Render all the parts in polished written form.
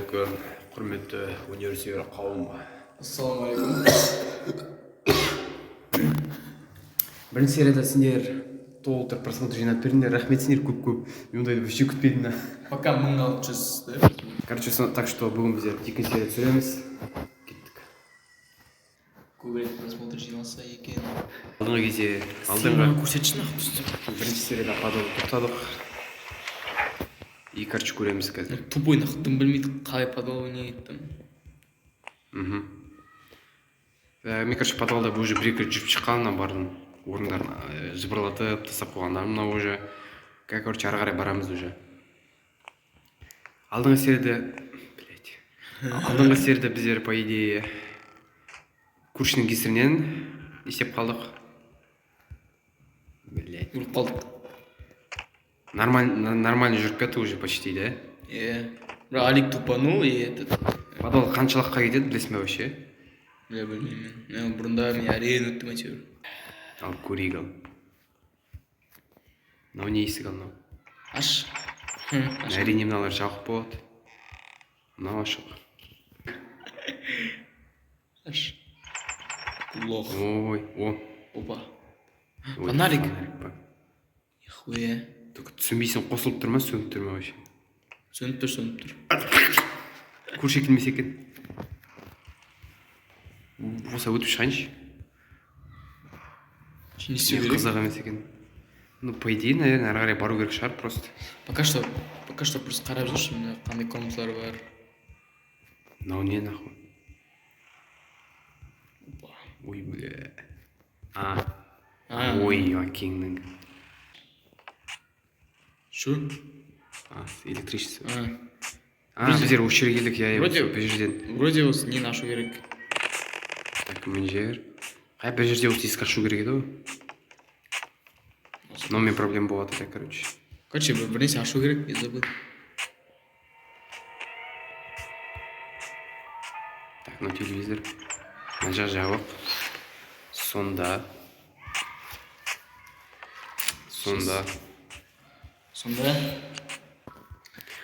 Ассалаумағалейкум, құрметті өнерсүйер қауым. Ассалаумағалейкум. Бірінші серияда сендер толтырып просмотр жинап бердіңдер, рахмет сендер көп көп. Мен ондайды вообще күтпедім да. Пока 1600, да? Короче, так что бүгін біздер екінші серия түсіреміз. Кеттік. Көбірек просмотр жиналса екен. Алдыңғы кезде, алдыңғы Көрсетші нахуй түсті. Бірінші серияда падалды тоқтадық. И, короче, көреміз қазір. Тупой нахуй, дым білмейді, қалай подвал ойнайды там. Мен, короче, подвалда уже бір екі рет жүріп шыққанмын, бардым. Орындарын жыбырлатып тастап қойғандар мынау уже. Короче, ары қарай барамыз уже. Алдыңғы серияда, блять. Алдыңғы серияда біздер, по идее, көршінің кесірінен не істеп қалдық? Блять. Өліп қалдық. Нормально, нормально жүріп кетті уже почти, да? Иә. Бірақ Алик тупанул и этот. Подвал қаншалыққа кетеді, білесің бе вообще? Бля, білмеймін. Мен бұрында мен әрең өттім әйтеуір. Ал көрейік ал. Мынау не есік ал мынау? Аш. Аш. Әрине, мыналар жабық болады. Мынау ашық. Аш. Лох. Ой, о. Опа. Ой, Фонарик. Фонарик па. Нихуя. Только түсінбейсің, қосылып тұр ма, сөніп тұр ма вообще? Сөніп тұр, сөніп тұр. Көрші келмесе екен. Болса өтіп шығайыншы. Не істеу Не, керек? Қызық емес екен. Ну, по идее, наверное, ары қарай бару керек шығар просто. Пока что просто қарап жүрші, мына қандай комнаталар бар. Мынау не нахуй? Опа. Ой, бля. А, А. ой, әкеңнің. Что? А, электричество. А. А, біздер осы жерге келдік, иә, иә, Вроде- бұл жерден. Вроде осы нені ашу керек. Так, мына жер. Қай бір жерде осы есік ашу керек еді ғой. Мынаумен проблема болады, да, короче. Короче, бір нәрсе ашу керек, я забыл. Так, мынау телевизор. Мына жақ жабық. Сонда. Сонда. Сонда.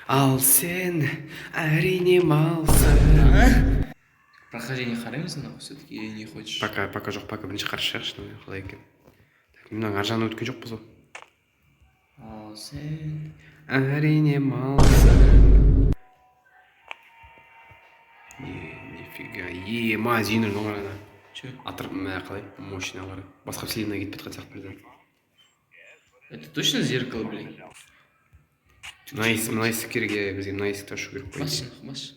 Ал сен әрине малсың. Прохождение қараймыз нахуй все-таки или не хочешь? Пока, пока жоқ, пока бірінші қарап шығайықшы, мынау қалай екен. Так, мынаның ар жағына өткен жоқпыз ғой. Ал сен. Әрине малсың. Е, нифига. Е, ма, Зейнұр, мынау қара. Че? Атыр, мә, қалай? Мощный қара. Басқа вселенная кетіп жатқан сияқты бірден. Это точно зеркало, блин? Мына есік керек, иә, бізге мына есікті ашу керек, по Бас, идее. нахуй, бас.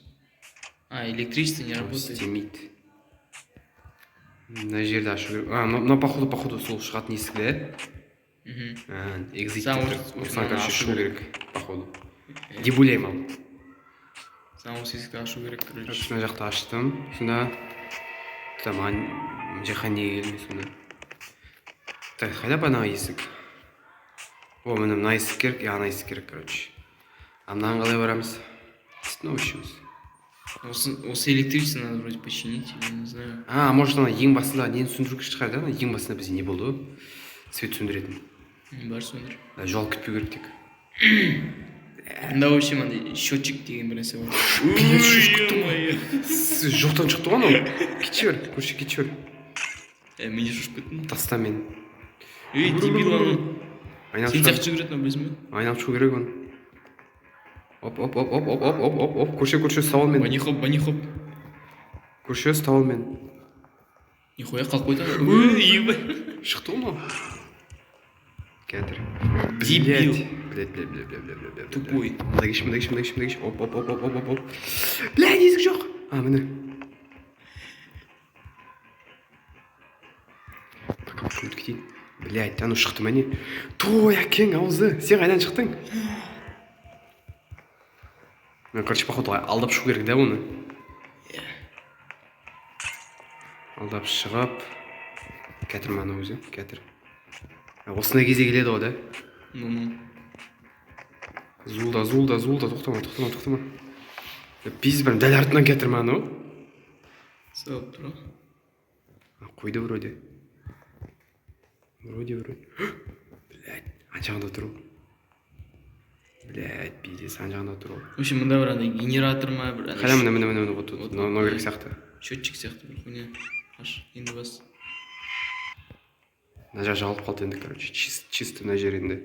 А, электричество не работает. Істемейді. Мына жерді ашу керек. А, мынау походу сол шығатын есік, да? Мгм. А, exit Сам деп тұр. осы Осыған, мынаны короче, ашу шығу керек. керек, походу. Деп ойлаймын ал. Сам осы есікті ашу керек, короче. Короче, мына жақты аштым. Сонда там мына жаққа неге келмей сонда? Так, қайда бағанағы есік? О, міне мына есік керек, и ана есік керек, короче. А мынаған қалай барамыз? Ну, вообще өзі. Осы электричество надо вроде починить, или не знаю. А, может, ана ең басында нені сөндіру керек шығар, да? Ана ең басында бізде не болды ғой? Свет сөндіретін. Бар, сөндір. Да, жоғалып кетпеу керек тек. Мында вообще мынандай счетчик деген бір нәрсе бар. Блядь, шошып кеттім ғой. Жоқтан шықты ғой анау. Кете бер, көрші, кете бер. Е, мен де шошып кеттім. Таста мен. Ей, дебил анау. Айналып Сен шығар. сияқты жүгіретін, білесің бе? Айналып шығу керек оны. Оп, оп, оп, оп, оп, оп, оп, оп, оп, көрші, көрші, ұстап ал мені. Банихоп, банихоп. Көрші, ұстап ал мені. Нихуя қалып қойды. Ой, ебать. Шықты ғой мынау. Қазір. Дебил. Блядь, блядь, блядь, блядь, блядь, блядь, блядь. Тупой. Мында кеш, мында кеш, мында кеш, мында кеш. Оп, оп, оп, оп, оп, оп, оп. Блядь, есік жоқ. А, міне. Пока өтіп кетейін. Блядь, анау шықты ма не? Той, әкең аузы. Сен қайдан шықтың? Ну, короче, походу, алдап шығу керек, да, оны? Алдап шығып. Кәтір ма анау өзі? Кәтір. А, осындай кезде келеді ғой, да? Ну, ну. Зулда, зулда, зулда, тоқтама, тоқтама, тоқтама. Пиздец, прям дәл артынан келатыр ма анау? Соғып тұр ғой. А, қойды вроде. Вроде, вроде. Блядь, ана жағында тұр ғой. Блять, пиздец, ана жағында тұр ол. В общем, мында бір андай генератор ма, бір андай Қайда? Міне, міне, міне, міне, вот тут. Вот. Мынау керек сияқты. Счетчик сияқты бір хуйня. Аш, енді бас. Мына жақ жабылып қалды енді, короче, чисто мына жер енді.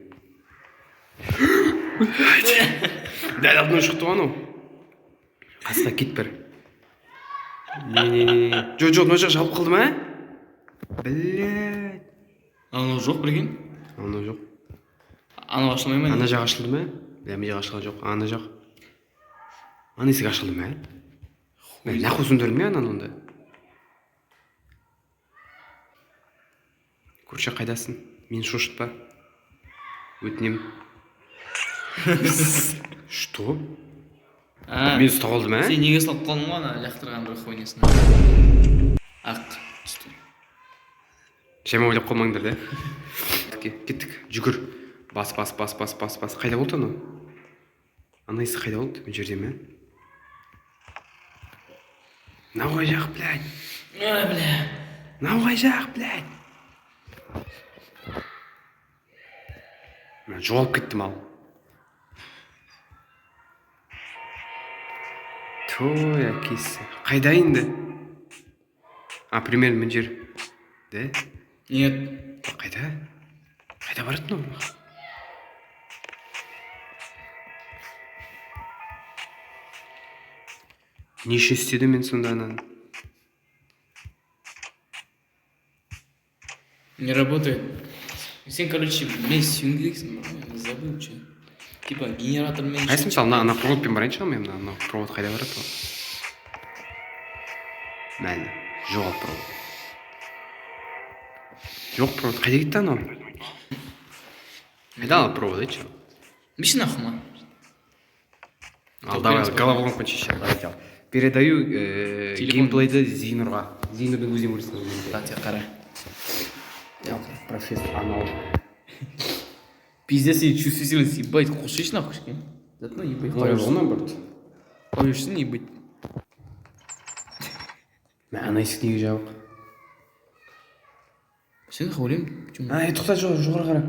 Дәл алдынан шықты ғой анау. Қасына кет бір. Не, не, не, не. Жоқ, жоқ, мына жақ жабылып қалды ма? Блять. Анау жоқ, прикинь. Анау жоқ. Анау ашылмай ма, не? Ана жақ ашылды ма? Бля, мына жақ ашылған жоқ. Ана жақ. Ана есік ашылды ма? Мә, нахуй сөндірдің ме ананы онда? Көрші, қайдасың? Мені шошытпа. Өтінемін. Что? А, Мені ұстап алды ма? сен неге салып қалдың ғой ана лақтырған бір хуйнясына? Ақ түсті. Жаман ойлап қалмаңдар да. Кеттік, жүгір. Бас, бас, бас, бас, бас, бас. Қайда болды анау? Ана есік қайда болды? Мына жерде ме? Мынау қай жақ, блядь? А, бля. Мынау қай жақ, блядь? Мына жоғалып кетті мал. Той, әкесі. Қайда енді? А, примерно мына жер. Да? Нет. Қайда? Қайда барады мынау? Не үшін істедім мен сонда ананы? Не работает. Сен, короче, мен істеуің керексің, я забыл, че. Типа генератормен. Қайсы, мысалы, мына ана проводпен барайыншы, мен мына провод қайда барады ол? Мәні, жоқ провод. Жоқ провод, қайда кетті анау? Қайда ана провод, айтшы? Миші нахуй ма? Ал, давай, головоломку шешемін, давайте, ал. Передаю Телефон. Геймплейді Зейнұрға. Зейнұрдың өзінен көрсін ол геймплей. Да, тебе қара. Прошест анал. Пиздец, я чувствительность, ебать, қосайшы нахуй кішкене. Затно, ебать, Қоя ғой наоборот. қояшсын, ебать. Мә, ана есік неге жабық? Сен ойлаймын, почему? А, тоқта, жоқ, жоғары қара.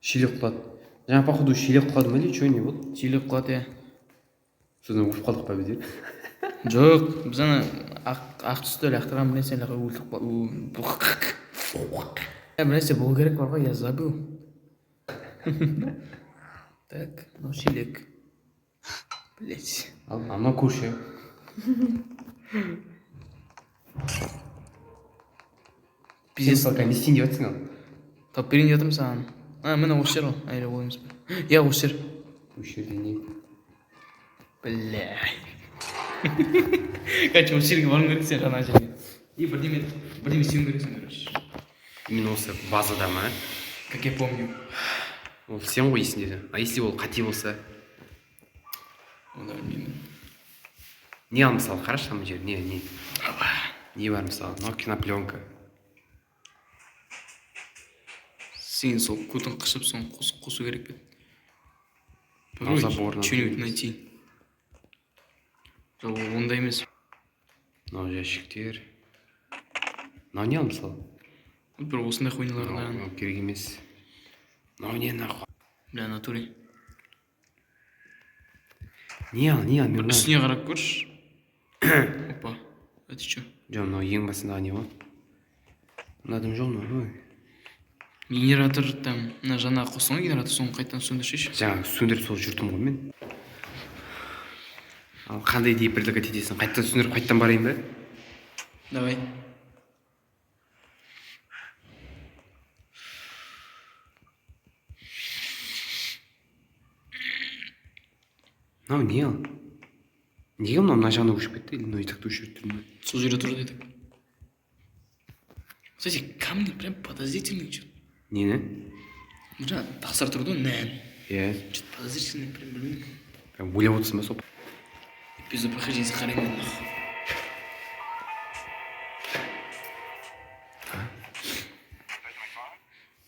Шелек құлады. Жаңа, походу, шелек құлады ма или че, не болды? Шелек құлады, иә. Содан өліп қалдық па біздер? Жоқ, біз ана ақ түсті лақтырған бір нәрсе өлтіріп бір нәрсе болу керек бар ғой, я забыл. Так, мынау шелек. Блять. Ал, анау көрші. Пиздец. Сен не істейін деп жатсың ал? Тауып берейін деп жатырмын саған. А, міне осы жер ғой. Әлі ол емес пе? Иә, осы жер. Осы жерде не? Бля. Короче, осы жерге баруың керек сен, ана жерге. И бірдеме істеуің керексің, короче. Именно осы базада ма? Как я помню. Ол сен ғой есіңде. А если ол қате болса? Оны білмеймін. Не ал, мысалы, қарашы ана жер, не, не? Не бар, мысалы, мынау кинопленка. Сен сол көтін қышып, соны қосу керек пе? Мынау забор. Что-нибудь найти. Жоқ, ол ондай емес. Мынау жәшіктер. Мынау не ал, мысалы? Бір осындай хуйнялардан. Мынау керек емес. Мынау не, нахуй? Бля, натуре. Не ал, не ал, мен мына. Үстіне қарап көрші. Опа. Это что? Жоқ, мынау ең басындағы не ғой? Мына дым жоқ мынау. Ой. Генератор там, мына жаңа қостың ғой генератор, соны қайтадан сөндірсейші. Жаңа сөндіріп сол жүрдім ғой мен. Ал қандай идея предлагать етесің? Қайтадан сөндіріп қайтадан барайын ба? Давай. Мынау не ал? Неге мынау мына жағына көшіп кетті? Или мынау и так та осы жерде тұр ма? Сол жерде тұр дедік. Кстати, камни прям подозрительный что-то. Нені? Жаңа тастар тұр ғой, нән. Иә. Что-то подозрительный, прям білмеймін. Прям ойлап отырсың ба сол? Эпизод прохождения қараймын нахуй.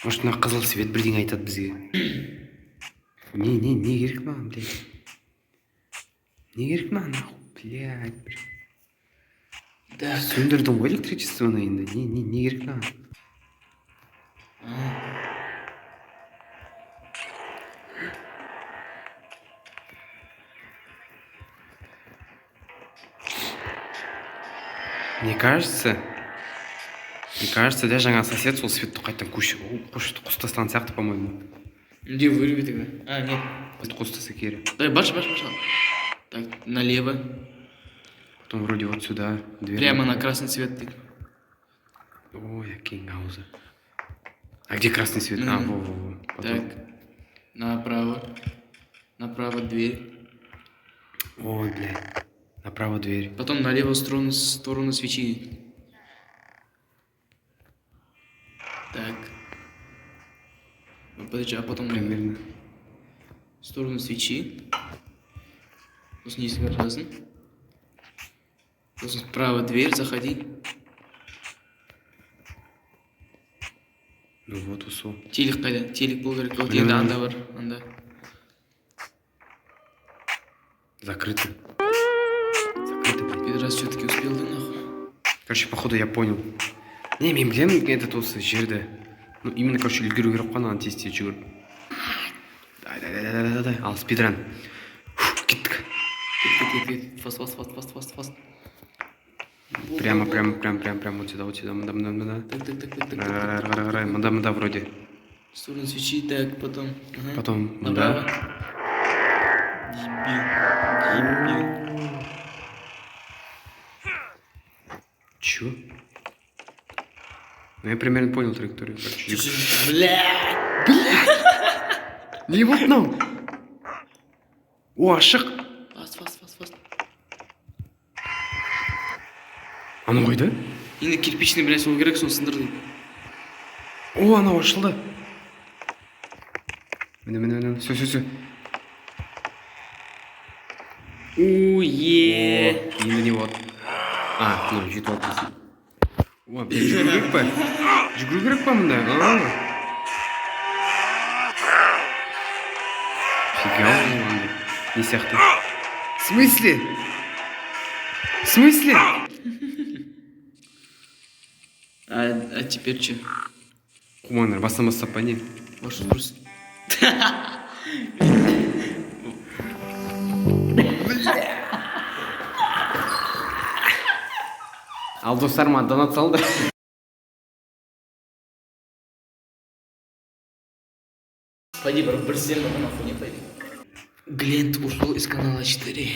Может, мына қызыл свет бірдеңе айтады бізге? Не, не, не керек маған, блядь? Не керек маған, нахуй, блядь? Бір. Да. Сөндірдің ғой электричествоны енді. Не, не, не керек маған? Мне кажется, да, жаңа сосед сол светті қайтадан қосып тастаған сияқты, по-моему. Где выруби тогда? А, нет. Қосып тастаса кері. Давай, баш, баш, баш. Так, налево. Потом вроде вот сюда. Дверь. Прямо на красный цвет ты. Ой, әкең аузы. А где красный свет? А, Мгм. во, во, во. Потом. Так. Направо. Направо дверь. Ой, блядь. Направо дверь. Потом налево в сторону свечи. Так. Ну, подожди, а потом Примерно. В сторону свечи. Сосын есік ашасың. Сосын справа дверь, заходи. Ну вот, усо. Телек қайда? Телек болу керек. Вот Міне, енді міне. Анда бар, анда. Закрыто. Закрыто, блядь. Пидорас все-таки успел, да нахуй? Короче, походу я понял. Не, мен білемін этот осы жерді. Ну, именно, короче, үлгеру керек қой ананы тез тез жүгіріп. Дай, дай, дай, дай, дай, дай. Ал, спидран. Фух, кеттік. Кет, кет, кет, кет. Фаст, фаст, фаст, фаст, фаст, фаст. Прямо, прямо, прямо, прямо, прямо вот сюда, вот сюда, мында, мында, мында. Так, так, так, так, так, Қарай, так. қарай, қарай, қарай. Мында, мында вроде. В сторону свечи, так, потом. Ага. Потом мында. Направо. Дебил. Дебил. Чё? Ну, я примерно понял траекторию, короче. Бля! Не болды мынау? О, ашық. Фаст, фаст, фаст, фаст. Анау қайда? Енді кирпичный бір нәрсе болу керек, соны сындыр дейді. О, анау ашылды. Міне, міне, міне. Все, все, все. Уе. Енді не болады? А, ну, жетіп алды дейсің. О, блин, жүгіру керек па? Жүгіру керек па мында? А. Фига, ол андай. Не сияқты? В смысле? В смысле? А теперь че? Қумаңдар, бастан бастап па не? Может, просто. Ал, достар, маған донат салды. Пойди, бір сен нахуй не пойди. Глент ушел из канала 4.